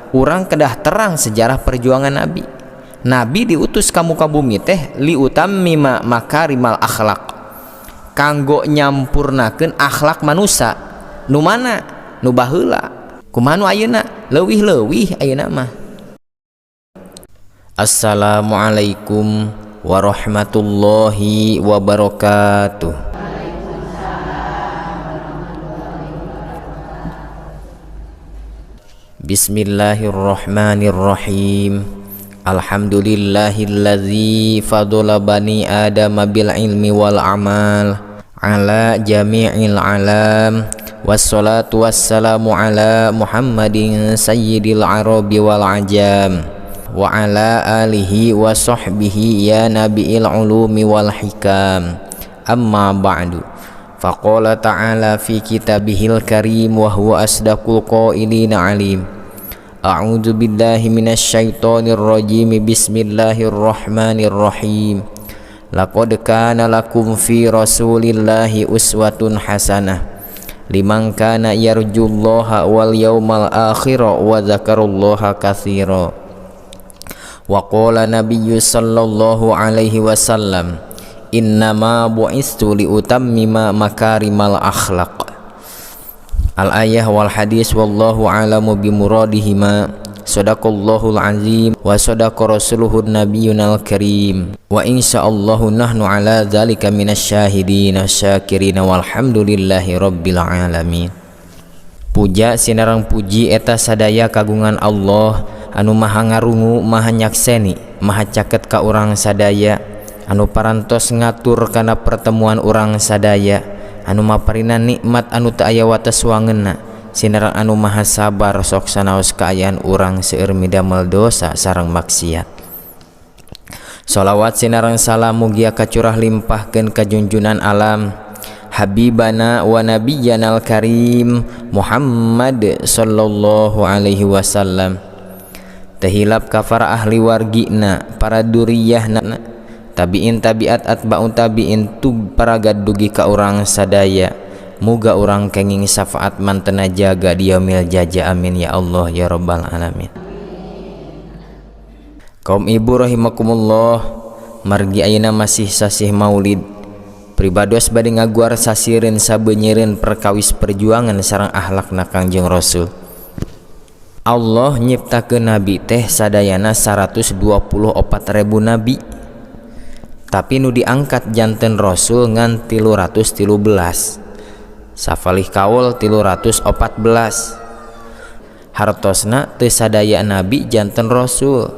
Urang kedah terang sejarah perjuangan Nabi. Nabi diutus ka muka bumi teh liutammima makarimal akhlak, kanggo nyampurnakeun akhlak manusia. Nu mana? Nu baheula. Kumaha nu ayeuna? Leuwih-leuwih ayeuna mah. Assalamualaikum warahmatullahi wabarakatuh. Bismillahirrahmanirrahim. Alhamdulillahillazi fadhala bani adama bil ilmi wal amal ala jami'il alam. Wassalatu wassalamu ala Muhammadin sayyidil arabi wal ajam wa ala alihi wa sahbihi ya nabiil ulumi wal hikam. Amma ba'du. Faqala ta'ala fi kitabihil karim wa huwa asdaqul qailina alim. A'udzu billahi minasyaitonir rajim. Bismillahirrahmanirrahim. Laqad kana lakum fi rasulillahi uswatun hasanah liman kana yarjullaha wal yawmal akhir wa dzakarullaha katsira. Wa qala nabiyyu sallallahu alaihi wasallam innama bu'istu liutammima makarimal akhlaq. Al ayah wal hadis wallahu a'lamu bimuradihima. Sadaqallahul azim wa sadaqa rasuluhun nabiyyunal karim. Wa insyaallahu nahnu ala dzalika minasyahidin asyakirin walhamdulillahi rabbil alamin. Puja sinareng puji eta sadaya kagungan Allah anu maha ngarungu, maha nyakseni, maha caket ka urang sadaya, anu parantos ngatur kana pertemuan urang sadaya, anu maparina nikmat anu teu aya wates wangeunna, sinareng anu maha sabar sok sanaos kaayaan urang seueur midamel dosa sareng maksiat. Sholawat sinareng salam mugia kacurah limpahkeun ka junjunan alam Habibana wa nabiyyanal karim Muhammad sallallahu alaihi wasallam. Tehilap ka para ahli wargina, para duriyahna, tabiin tabiat atba'un tabiin tug paragad dugi ka urang sadaya. Muga urang kenging syafaat mantena jaga di yaumil jaja. Amin ya Allah ya rabbal alamin. Kaum ibu rahimakumullah, margi ayeuna masih sasih maulid, pribados bade ngaguar sasireun sabeunyireun perkawis perjuangan sareng akhlakna Kangjeng Rasul. Allah nyiptakeun nabi teh sadayana 124.000 nabi, tapi nu diangkat janten rasul ngan 313, safalih kaul 314. Hartosna teu sadaya nabi janten rasul,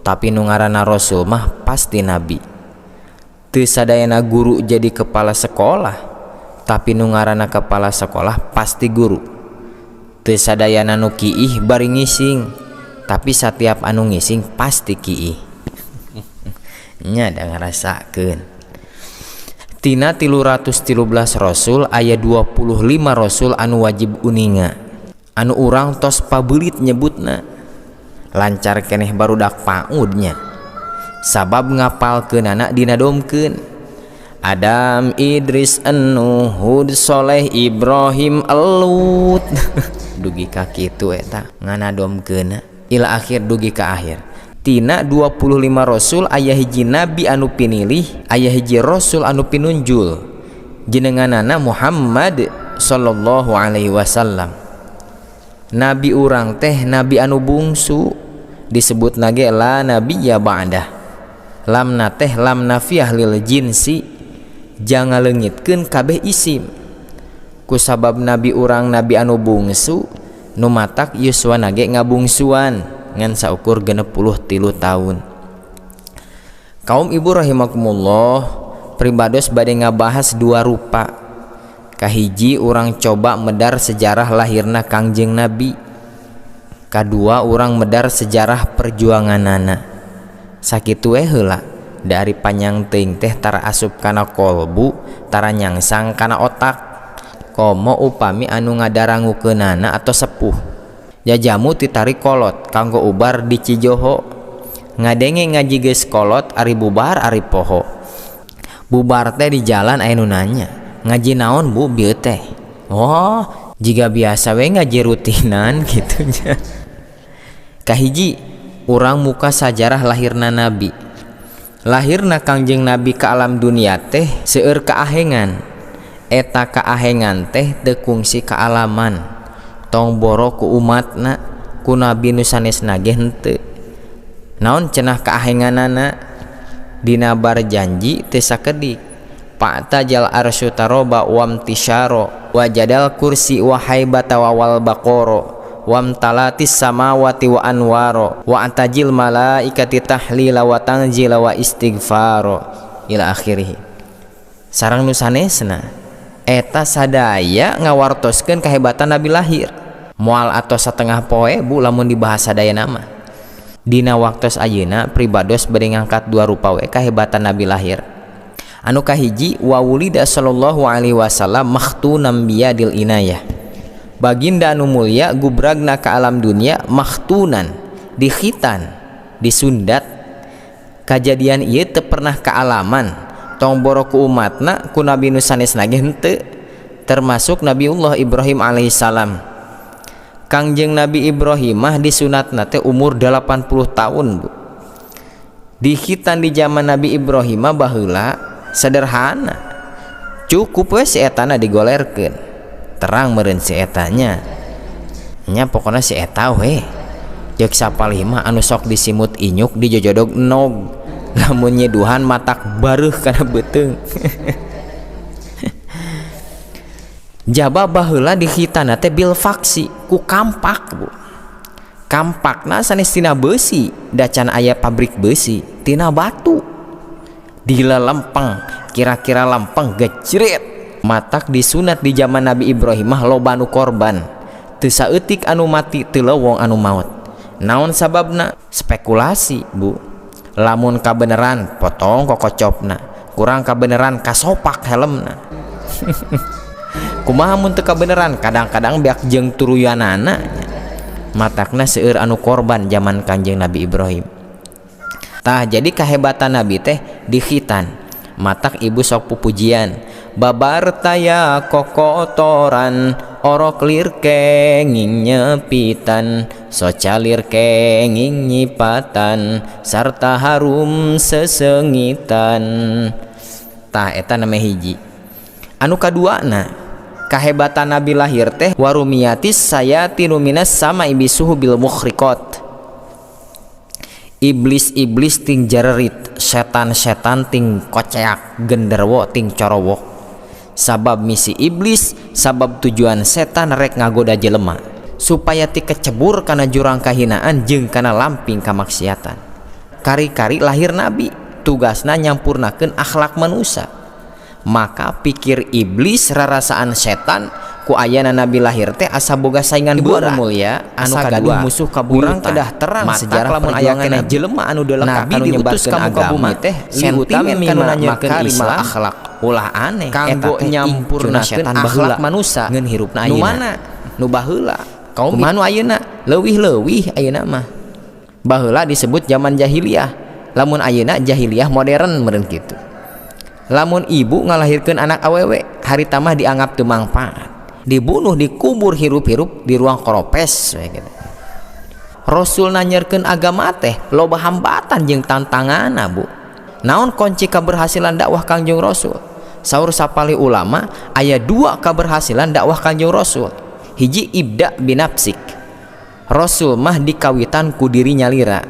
tapi nu ngaranna rasul mah pasti nabi. Teu sadayana guru jadi kepala sekolah, tapi nu ngaranna kepala sekolah pasti guru. Teu sadayana nu kiih bari ngising, tapi satiap anu ngising pasti kiih. Nya da ngarasakeun. Tina 313 rasul aya 25 rasul anu wajib uninga, anu urang tos pabeulit nyebutna. Lancar keneh barudak paudnya, sabab ngapalkeunana dinadomkeun. Adam, Idris, Nuh, Hud, Soleh, Ibrahim, Lut. Dugi ka kitu eta nganadomkeunna ila akhir dugi ka akhir. Tina 25 rasul aya hiji nabi anu pinilih, aya hiji rasul anu pinunjul, jenenganana Muhammad sallallahu alaihi wasallam. Nabi urang teh nabi anu bungsu, disebut nage la nabiyya ba'dah. Lamna teh lam nafiyah lil jinsi, jangan leungitkeun kabeh isim. Kusabab nabi urang nabi anu bungsu, nu matak yuswa nage ngabungsuan ngan saukur 63 tahun. Kaum ibu rahimakumullah, pribados bade ngabahas dua rupa. Kahiji urang coba medar sejarah lahirna Kangjeng Nabi, kadua urang medar sejarah perjuanganana. Sakitu we heula, dari panjang teuing teh tara asup kana kolbu, tara nyangsang kana otak. Komo upami anu ngadarangukeunana atau sepuh. Jajamu titarik kolot kanggo ubar di Cijoho, ngadenge ngaji geus kolot ari bubar ari poho. Bubar teh di jalan aya nu nanya, ngaji naon bu bieu teh? Oh, jiga biasa we ngaji rutinan gitu nya. Kahiji urang muka sajarah lahirna nabi. Lahirna Kangjeng Nabi ka alam dunia teh seueur kaahengan. Eta kaahengan teh teu kungsi kaalaman. Tong boro ku umatna, ku nabi nu sanesna ge henteu. Naon cenah kaahenganana? Dina barjanji teu sakedik. Pa'tajal arsyu taroba wamtisyaro wajadal kursi wa haibata wa wal baqoro wamtalatis samawati wa anwaro wa antajil malaikati tahlila wa tanzila wa istighfaro ila akhirih. Sareng nu sanesna eta sadaya ngawartoskeun kahebatan Nabi lahir. Moal atos satengah poe bu lamun dibahas sadayana mah. Dina waktos ayeuna pribados bade ngangkat dua rupa we kahebatan Nabi lahir. Anu kahiji wa wulida sallallahu alaihi wasallam makhtunam biyadil inayah. Baginda anu mulia gubragna ka alam dunia makhtunan, dikhitan, disundat. Kajadian ieu teu pernah kaalaman, tong boro ku umatna ku nabi nu sanesna ge henteu, termasuk Nabiullah Ibrahim alaihissalam. Kangjeng Nabi Ibrahim mah disunatna teh umur 80 tahun bu. Dikhitan di zaman Nabi Ibrahim mah baheula sederhana, cukup we si etana digolerkeun, terang meureun si etanya nya, pokona si eta we. Jeung sapalih mah anu sok disimut inyuk dijojodog nog, lamun nyeduhan matak bareuh kana beuteung. Jaba baheula dikhitanna teh bil faksi ku kampak bu. Kampakna sanes tina beusi, da can aya pabrik beusi, tina batu dilelempeng, kira-kira lempeng gejrit. Matak disunat di zaman Nabi Ibrahim mah loba nu korban, teu saeutik anu mati, teu lewong anu maot. Naon sababna? Spekulasi bu. Lamun kabeneran potong kokocopna, kurang kabeneran kasopak helmna. Kumaha mun teu kabeneran, kadang-kadang beak jeung turuyanana. Matakna seueur anu korban zaman Kanjeng Nabi Ibrahim. Tah jadi kahebatan Nabi teh dikhitan. Matak ibu sok pupujian, babar taya kokotoran, orok lir kenging nyepitan, socalir kenging nyipatan, sarta harum sesengitan. Tah eta name hiji. Anu kaduana kahebatan Nabi lahir teh warumiatis sayatinu minas sama ibisuhu bil mukhriqat. Iblis-iblis ting jarerit, setan-setan ting koceak, genderwo ting corowok. Sabab misi iblis, sabab tujuan setan rek ngagoda jelema supaya ti kecebur kana jurang kahinaan jeung kana lamping kamaksiatan. Kari-kari lahir nabi, tugasna nyampurnakeun akhlak manusia. Maka pikir iblis rarasaan setan ku ayana nabi lahir teh asa boga saingan berat mulia anu kaduh musuh kaburang kedah terang sejarah lamun aya keneh jelema anu deleka kanu nyebarkeun agama teh sentimen kanu nanyeurkeun Islam akhlak ulah aneh kanggo nyampurnakeun akhlak manusia ngeun hirupna ayeuna. Nu mana nu baheula kaum nu ayeuna leuwih-leuwih ayeuna mah. Baheula disebut zaman jahiliyah, lamun ayeuna jahiliyah modern meureun kitu. Lamun ibu ngalahirkeun anak awewe harita mah dianggap teu mangfaat, dibunuh, dikubur hirup-hirup di ruang koropes we gitu. Rasul nanyerkeun agama teh loba hambatan jeung tantanganna bu. Naon kunci keberhasilan dakwah Kangjeng Rasul? Saur sapalih ulama aya dua keberhasilan dakwah Kangjeng Rasul. Hiji ibda binafsik. Rasul mah dikawitan ku diri nyalira.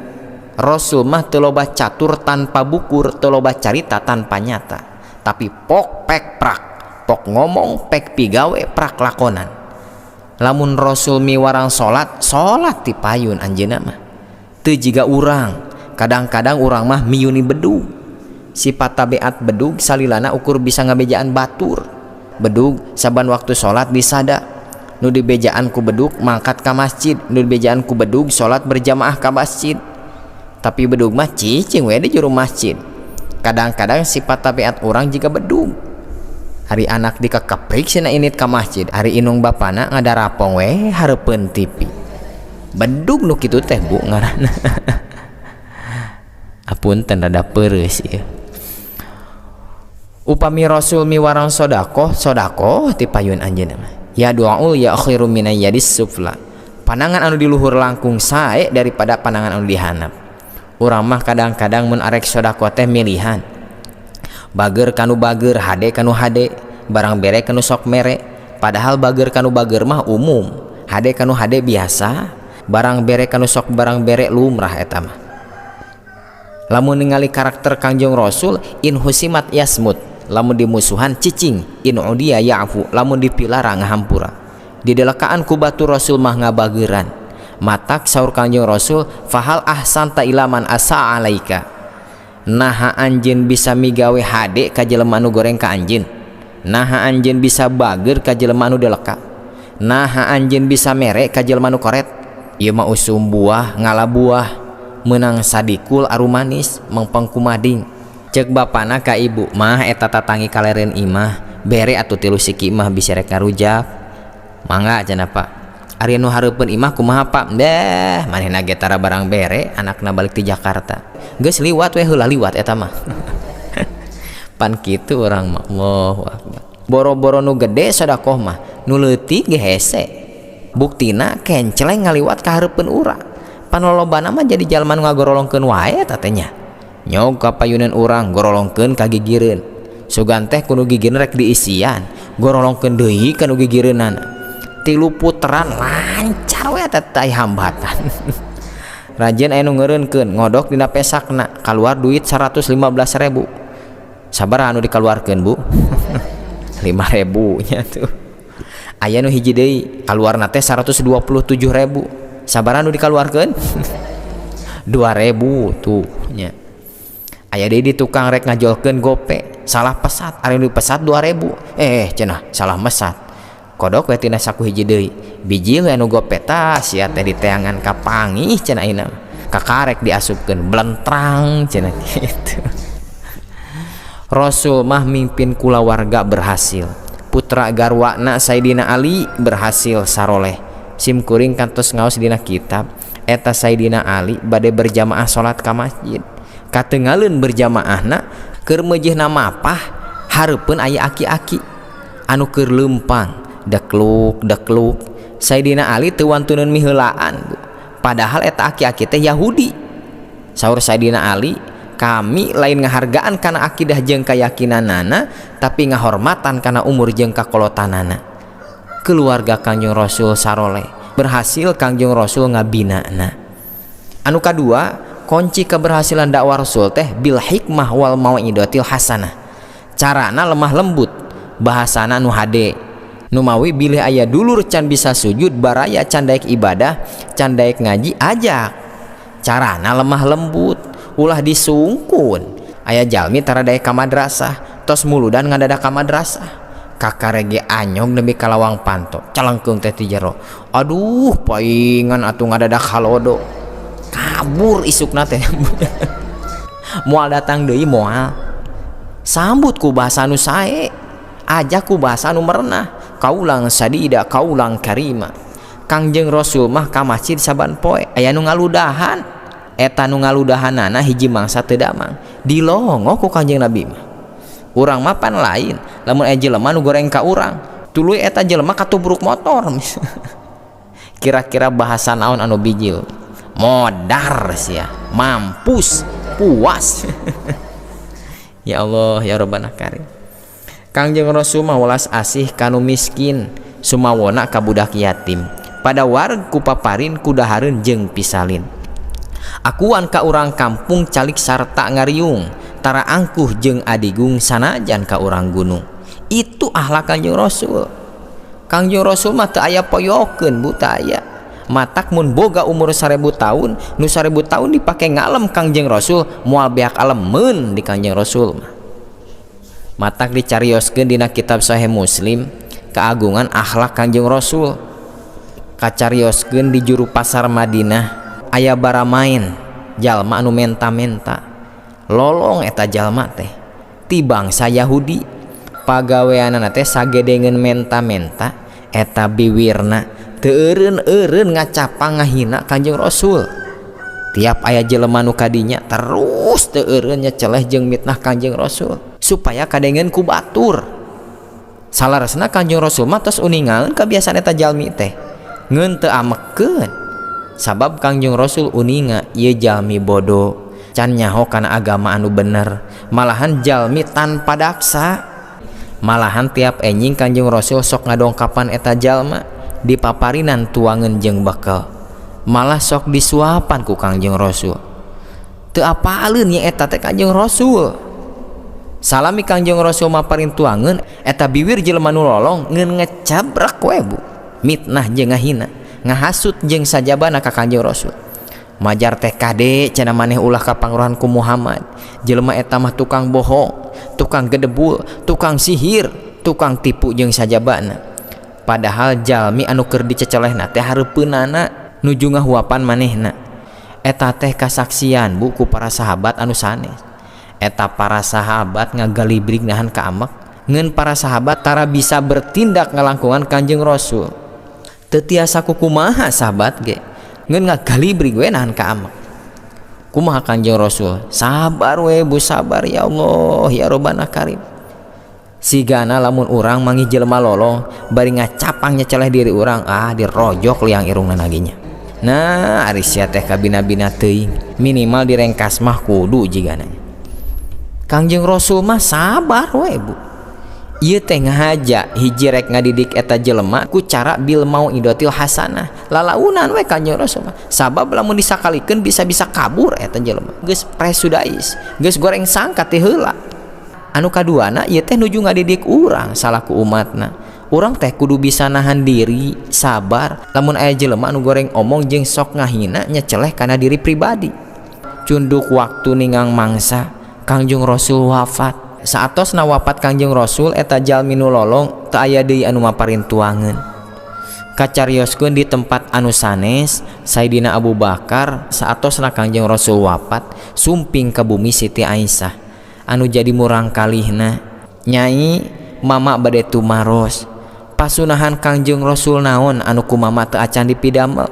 Rasul mah teu loba catur tanpa bukur, teu loba carita tanpa nyata. Tapi pok pek prak, pok ngomong pek pigawe prak lakonan. Lamun Rasul miwarang salat, salat ti payun anjeunna mah. Teu jiga urang, kadang-kadang urang mah miyuni bedug. Sifat tabiat bedug salilana ukur bisa ngabejaan batur. Bedug saban waktu salat disada. Nu dibejaan ku bedug mangkat ka masjid, nu dibejaan ku bedug salat berjamaah ka masjid. Tapi bedug mah cicing we di jero masjid. Kadang-kadang sifat tabiat orang jika bedug. Hari anak dikekeprik sina init ka masjid, hari inung bapana ngadarapong we hareupeun TV. Bedug nu kitu teh bu ngaranna. Apunten rada peureus ieu. Upami Rasul miwarang sodakoh, sodakoh ti payun anjeunna mah. Ya du'aul ya khairu minan yadis sufla. Pandangan anu di luhur langkung sae daripada pandangan anu di handap. Urang mah kadang-kadang mun arek sedekah teh milihan. Bager kanu bager, hade kanu hade, barang bere kanu sok mere. Padahal bager kanu bager mah umum, hade kanu hade biasa, barang bere kanu sok barang bere lumrah eta mah. Lamun ningali karakter Kangjeng Rasul, in husimat yasmut, lamun dimusuhan cicing, in udia ya'fu, lamun dipilara ngahampura. Didelekaan ku batur Rasul mah ngabageran. Matak saur Kangjeng Rasul, fahal ahsanta ilaman asa alaika. Naha anjeun bisa migawe hade ka jelema anu goreng ka anjeun. Naha anjeun bisa bager ka jelema anu deleka. Naha anjeun bisa mere ka jelema anu koret. Ieu mah usum buah ngala buah, meunang sadikul arumanis mengpeng kumading. Ceuk bapana ka ibu mah eta tatangi kalereun imah, bere atuh tilu siki mah bisa rek ngarujak. Mangga cenah Pak. Ari nu hareupeun imah kumaha Pak? Deh, manehna ge tara barang bere, anakna balik ti Jakarta. Geus liwat we heula liwat eta mah. Pan kitu urang mah, Allahu akbar. Boro-boro nu gede sedekah mah, nu leutik ge hese. Buktina kenceleng ngaliwat ka hareupeun urang. Pan lolobana mah jadi jalma nu ngagorolongkeun wae eta teh nya. Nyog ka payunan urang gorolongkeun ka gigireun. Sugan teh kudu gigireun rek diisian, gorolongkeun deui ka nu gigireunana. Tilu puteran lancar we eta teh hambatan. Rajin aya nu ngeureunkeun ngodok dina pesakna kaluar duit 115.000. Sabaraha anu dikaluarkeun Bu? 5.000 nya tuh. Aya nu hiji deui kaluarna teh 127.000. Sabaraha anu dikaluarkeun? 2.000 tuh nya. Aya deui di tukang rek ngajolkeun gope, salah pesat, ari nu pesat 2.000. Cenah salah mesat. Kodok we tina saku hiji deui. Bijil we anu gope tah sia teh diteangan ka pangih cenah ayeuna. Kakarek diasupkeun blentrang cenah kitu. Rasul mah mimpin kulawarga berhasil. Putra garwana Sayyidina Ali berhasil saroleh. Sim kuring kantos ngaos dina kitab eta Sayyidina Ali bade berjamaah salat ka masjid. Katenggaleun berjamaahna keur meujeuhna mapah hareupeun aya aki-aki anu keur leumpang dekluk dekluk. Sayyidina Ali teu wantuneun miheulaan, Bu. Padahal eta aki-aki teh Yahudi. Saur Sayyidina Ali, kami lain ngahargaan kana akidah jeung kayakinanana, tapi ngahormatan kana umur jeung kakolotanana. Keluarga Kangjeng Rasul saroleh, berhasil Kangjeng Rasul ngabinana. Anu kadua, kunci keberhasilan dakwah Rasul teh bil hikmah wal mau'idatil hasanah. Carana lemah lembut, bahasana nu hade. Numawi bilih aya dulur can bisa sujud, baraya can daek ibadah, can daek ngaji, ajak. Carana lemah lembut, ulah disungkun. Aya jalmi tara daek ka madrasah, tos muludan ngadadak ka madrasah. Kakarege anyog nepi ka lawang panto, calengkeung teh ti jero. Aduh, paingan atuh ngadadak halodo. Kabur isukna teh. Moal datang deui moal. Sambut ku bahasa nu sae, ajak ku bahasa nu merenah. Kaulang sadida, kaulang karima. Kangjeng Rasul mah ka masjid saban poe aya nu ngaludahan. Eta nu ngaludahanana hiji mangsa teu damang. Dilongo ku Kangjeng Nabi mah. Urang mah pan lain, lamun aya jelema nu goreng ka urang, tuluy eta jelema katubruk motor. Kira-kira bahasa naon anu bijil? Modar sia, mampus, puas. Ya Allah, ya Rabbana karim. Kangjeng Rasul mah welas asih kanu miskin, sumawona ka budak yatim. Pada wareg ku paparin kudahareun jeung pisalin. Akuan ka urang kampung calik sarta ngariung, tara angkuh jeung adigung sanajan ka urang gunung. Itu akhlak Kangjeng Rasul. Kangjeng Rasul mah teu aya poyokeun, Bu, teu aya. Matak mun boga umur 1000 tahun, nu 1000 tahun dipake ngalem Kangjeng Rasul, moal beak alemeun di Kangjeng Rasul mah. Matak dicarioskeun dina kitab Sahih Muslim keagungan akhlak Kangjeng Rasul. Kacarioskeun di juru pasar Madinah aya baramain jalma anu menta-menta. Lolong eta jalma teh ti bangsa Yahudi. Pagaweanana teh sagedengeun menta-menta, eta biwirna teu eureun-eureun ngacapang ngahina Kangjeng Rasul. Tiap aya jelema nu kadinya terus teu eureun nyeceleh jeung mitnah Kangjeng Rasul supaya kadengeun ku batur. Salaresna Kangjeng Rasul mah tos uningaeun kabiasaan eta jalmi teh. Ngeun teu amekeun sabab Kangjeng Rasul uninga ieu jalmi bodoh can nyaho kana agama anu bener, malahan jalmi tanpa daksa. Malahan tiap enjing Kangjeng Rasul sok ngadongkapan eta jalma dipaparinan tuangeun jeung bekel, malah sok disuapan ku Kangjeng Rasul. Teu apaleun nya eta teh Kangjeng Rasul. Salami Kangjeng Rasul maparin tuangeun eta biwir jelema nu lolong ngeun ngecabrak we bu, mitnah jeung ngahina, ngahasut jeung sajabana ka Kangjeng Rasul. Majar teh kade cenah maneh ulah kapangruhan ku Muhammad. Jelema eta mah tukang bohong, tukang gedebul, tukang sihir, tukang tipu jeung sajabana. Padahal jalmi anu keur dicecelehna teh hareupeunana nuju ngahuapan manehna. Eta teh kasaksian bu ku para sahabat anu sanes. Eta para sahabat ngagalibrig nahan ka amek, ngeun para sahabat tara bisa bertindak ngalangkungan Kangjeng Rasul. Teu tiasa kukumaha sahabat ge, ngeun ngagalibrig we nahan ka amek. Kumaha Kangjeng Rasul? Sabar we bu, sabar ya Allah ya Robbana Karim. Sigana lamun urang manggih jelema lolong bari ngacapang nyeceleh diri urang, ah dirojok liang irungna naginya. Nah ari sia teh kabina-bina teuing, minimal direngkas mah kudu jigana. Kangjeng Rasul mah sabar we bu. Ieu teh ngahaja hiji rek ngadidik eta jelema ku cara bil mauidatil hasanah. Lalaunan we Kangjeng Rasul mah. Sabab lamun disakalikeun bisa-bisa kabur eta jelema. Geus presudais, geus goreng sangka ti heula. Anu kaduana ieu teh nuju ngadidik urang salaku umatna. Urang teh kudu bisa nahan diri, sabar lamun aya jelema anu goreng omong jeung sok ngahina nyeceleh kana diri pribadi. Cunduk waktu ningang mangsa Kangjeng Rasul wafat. Saatosna wafat Kangjeng Rasul eta jalmi nu lolong teu aya deui anu maparin tuangeun. Kacarioskeun di tempat anu sanes Sayyidina Abu Bakar saatosna Kangjeng Rasul wafat sumping ka bumi Siti Aisyah anu jadi murang kalihna. Nyai mama bade tumaros pasunahan Kangjeng Rasul naon anu ku mama teu acan dipidamel.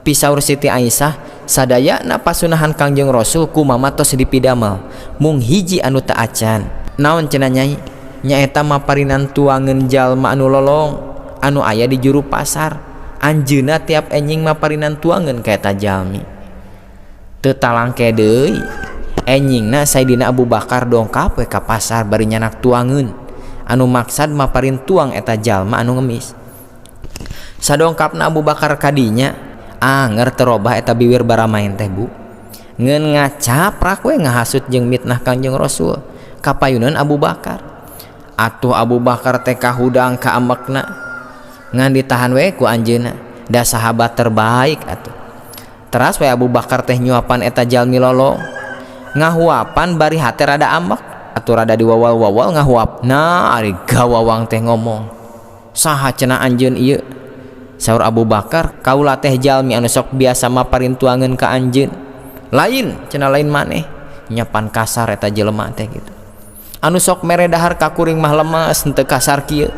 Pisaur Siti Aisyah sadayana pasunahan Kangjeng Rasul ku mama tos dipidamel, mung hiji anu teu acan. Naon cenah nyai? Nyaeta maparinan tuangeun jalma anu lolong anu aya di juru pasar. Anjeunna tiap enjing maparinan tuangeun ka eta jalmi. Teu talangke deui enjingna Sayyidina Abu Bakar dongkap we ka pasar bari nyanak tuangeun anu maksad maparin tuang eta jalma anu ngemis. Sadongkapna Abu Bakar kadinya anger terobah eta biwir baramaen teh bu, ngeun ngacaprak we ngahasut jeung mitnah Kangjeng Rasul kapayunan Abu Bakar. Atuh Abu Bakar teh kahudang ka amekna ngan ditahan we ku anjeunna, da sahabat terbaik atuh. Teras we Abu Bakar teh nyuapan eta jalmi lolong, ngahuapan bari hate rada amek atuh rada diwawal-wawal ngahuap. Nah ari gawawang teh ngomong, saha cenah anjeun ieu? Saur Abu Bakar, kaula teh jalmi anu sok biasa maparin tuangeun ka anjeun. Lain cenah, lain maneh. Nyapan kasar eta jelema teh gitu. Anu sok mere dahar ka kuring mah lemes henteu kasar kieu.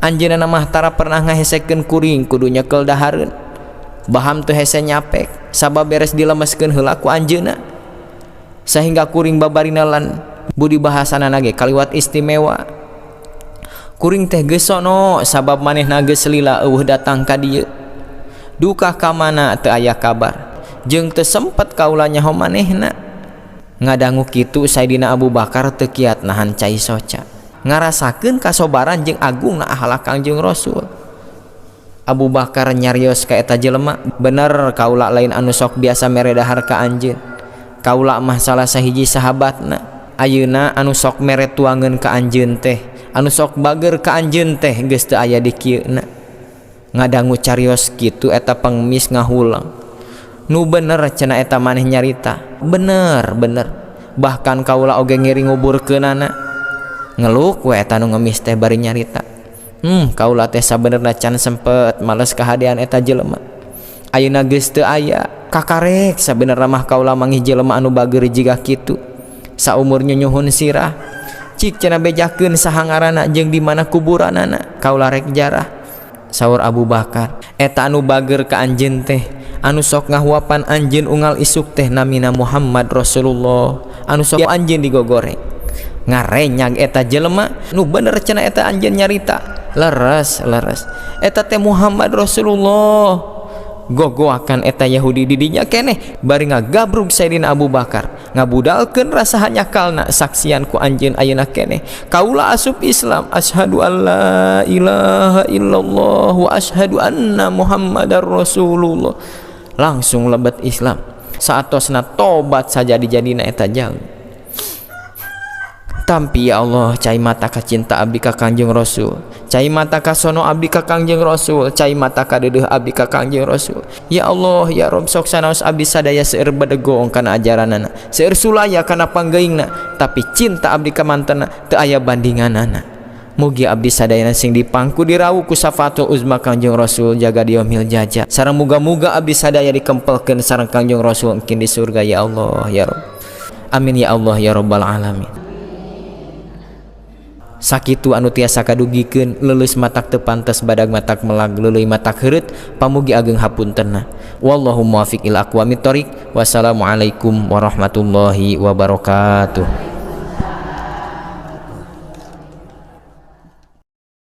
Anjeunna mah tara pernah ngahesekeun kuring kudu nyekel dahareun. Baham teu hese nyapek sabab beres dilemeskeun heula ku anjeunna. Sehingga kuring babarina lan budi bahasana ge kaliwat istimewa. Kuring teh geus sono sabab manehna geus lila eueuh datang ka dieu. Duka ka mana teu aya kabar. Jeung teu sempet kaula nyaho manehna. Ngadangu kitu Sayyidina Abu Bakar teu kiat nahan cai soca. Ngarasakeun kasobaran jeung agungna akhlak Kangjeng Rasul. Abu Bakar nyarios ka eta jelema, bener kaula lain anu sok biasa mere dahar ka anjeun. Kaula mah salah sahiji sahabatna. Ayeuna anu sok mere tuangeun ka anjeun teh, anu sok bager ka anjeun teh geus teu aya di kieuna. Ngadangu carios kitu eta pengemis ngahulang. Nu bener cenah eta maneh nyarita. Bener, bener. Bahkan kaula oge ngiring nguburkeunana. Ngeluk we eta nu ngemis teh bari nyarita. Kaula teh sabenerna can sempet males kahadean eta jelema. Ayeuna geus teu aya. Kakarek sabenerna mah kaula manggih jelema anu bager jiga kitu. Saumur nyunyuhun sirah. Cik cenah bejakeun saha ngaranna jeung di mana kuburanana. Kaula rek jarah. Saur Abu Bakar, eta anu bager ka anjeun teh, anu sok ngahuapan anjeun unggal isuk teh namina Muhammad Rasulullah, anu sok anjeun digogoreng. Ngarenyag eta jelema, nu bener cenah eta anjeun nyarita. Leres leres eta teh Muhammad Rasulullah. Gogoakan eta Yahudi didinya keneh bari ngagabrug Sayyidina Abu Bakar ngabudalkeun rasa hanyakalna saksian ku anjeun ayeuna keneh kaula asup Islam asyhadu alla ilaha illallah wa asyhadu anna Muhammadar Rasulullah. Langsung lebet Islam saatosna tobat saja dijadina eta jalmi. Tampi ya Allah cai mata ka cinta abdi ka Kangjeng Rasul, cai mata ka sono abdi ka Kangjeng Rasul, cai mata ka deudeuh abdi ka Kangjeng Rasul. Ya Allah ya Rob sok sanaos abdi sadaya seueur bedegong kana ajaranana, seueur sulaya kana panggeingna, tapi cinta abdi ka mantena teu aya bandinganana. Mugi abdi sadayana sing dipangku dirawu ku safaatul uzma Kangjeng Rasul jaga diomil jaja. Sareng muga-muga abdi sadaya dikempelkeun sareng Kangjeng Rasul engkin di surga ya Allah ya Rob. Amin ya Allah ya Rabbal alamin. Sakitu anu tiasa kadugikeun leuleus matak teu pantes badag matak melag leuleuy matak heureut pamugi ageng hapuntenna. Wallahu muwaffiq ila aqwamit thoriq. Wassalamualaikum warahmatullahi wabarakatuh.